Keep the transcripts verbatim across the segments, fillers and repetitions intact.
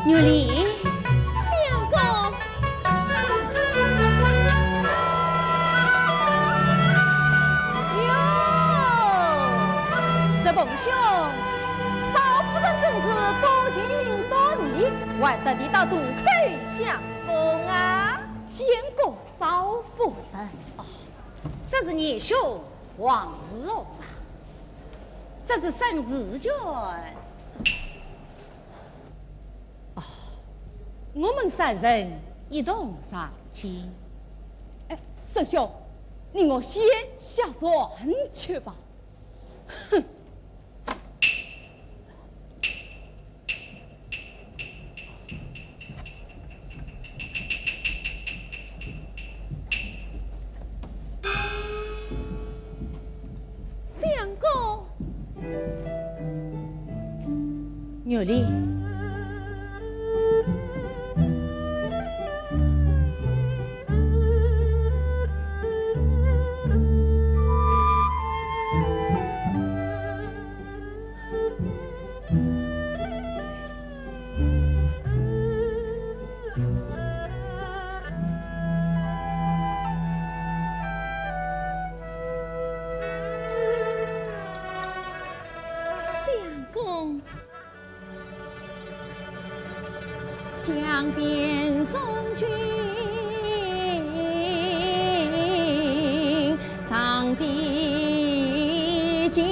玉林。相公。哟，这凤兄，少夫人真是多情多义，还得你到渡口相送啊。见过少夫人。哦，这是年兄王世宏啊。这是沈世钧。 哦，我们三人一同上京。哎，沈兄，你我先下船去吧。哼。 相公。玉林。相公。 江边送君上帝境。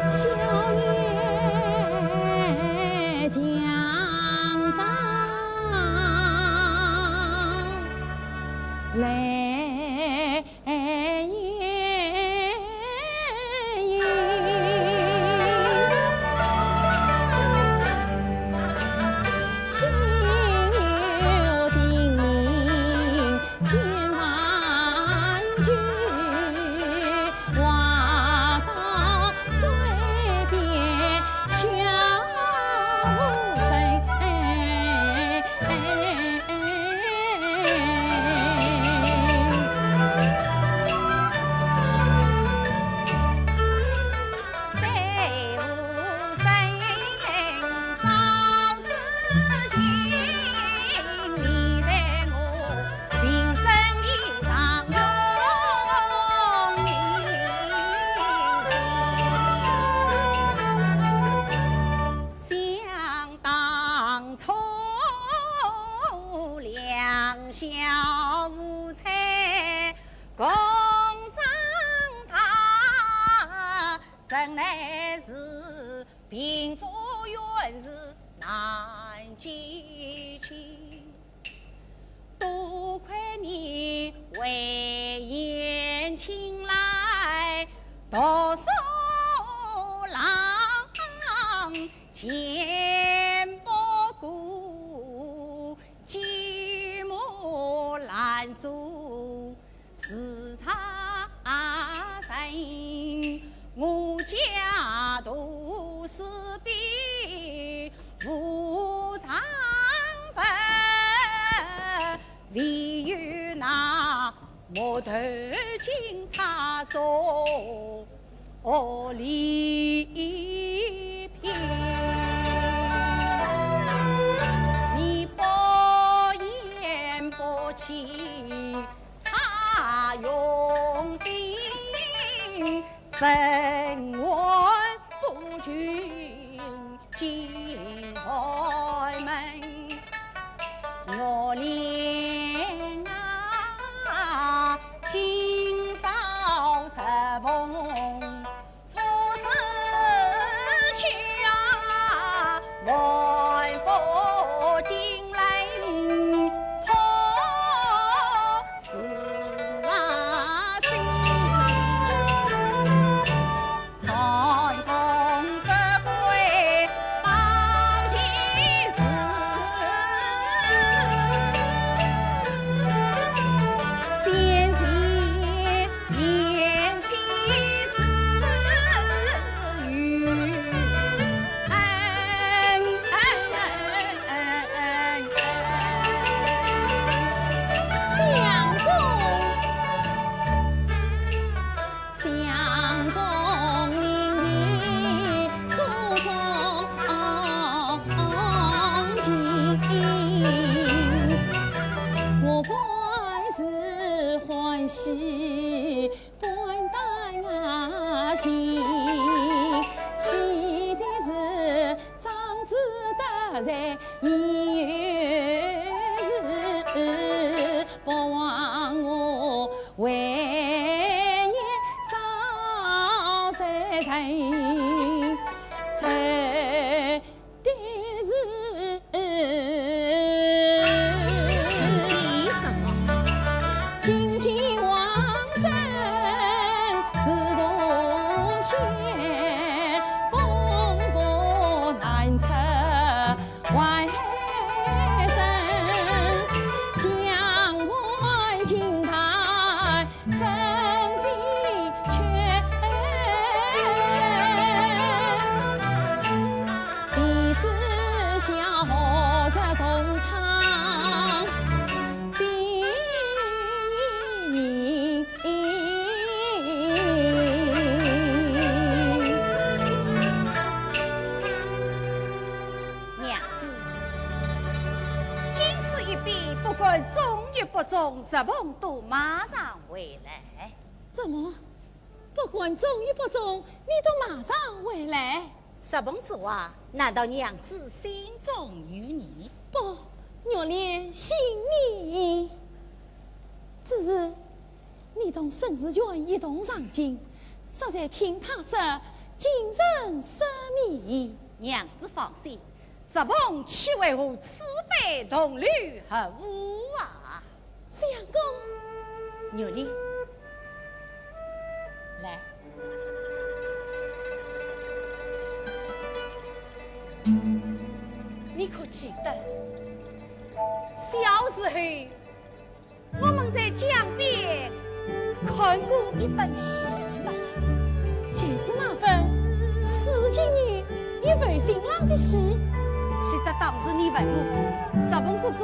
晓月江上来 想当初，两小无猜，共长大，真乃是贫富远势难及亲。 多亏你慧眼青来，读书郎前不顾，寂寞难做 自差人，我家徒四壁无丈夫，唯有那木头金钗做礼品。你不言不弃 茶用尽，剩碗不尽进开门。月娘啊，今朝入房 夫子去啊，还复进来，怕是啊心。喜，半担啊喜，喜的是长子得财，也是不枉我为你招财神。财 的是。这是什么？金鸡王孙是大仙，风波难测外神，将官进台 分飞却，弟子下何日重唱比你。 娘子，今日一别，不管中与不中，石凤都马上回来。怎么？不管中与不中，你都马上回来？石凤之话，难道娘子心中有疑？不，玉莲信你。只是 你同沈志全一同上京，实在听他说，京城失迷。娘子放心，石凤岂会和此辈同流合污啊？相公。玉莲，来。你可记得，小时候 我们在江边看过一本戏嘛。就是那本《刺绣女与负心郎》的戏。记得当时你问我，石凤哥哥，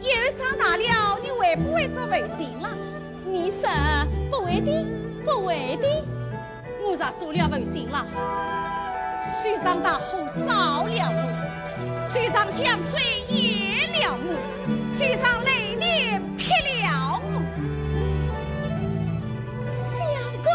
以后长大了，你会不会做负心郎？你说不会的，不会的。 我若做了负心郎，水上大河烧了我，水上江水淹了我，水上雷电劈了我。相公。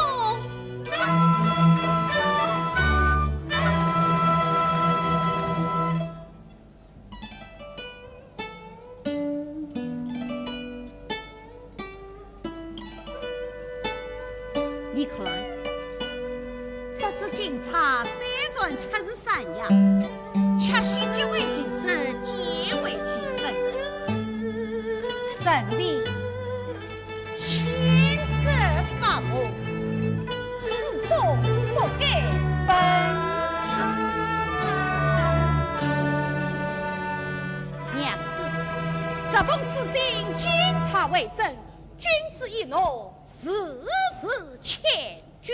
你看，这只金钗虽然出自山羊，却是极为奇珍，极为奇珍。人的千折百磨，始终不改本色。娘子，石凤此行金钗为证，君子一诺， 时时千钧。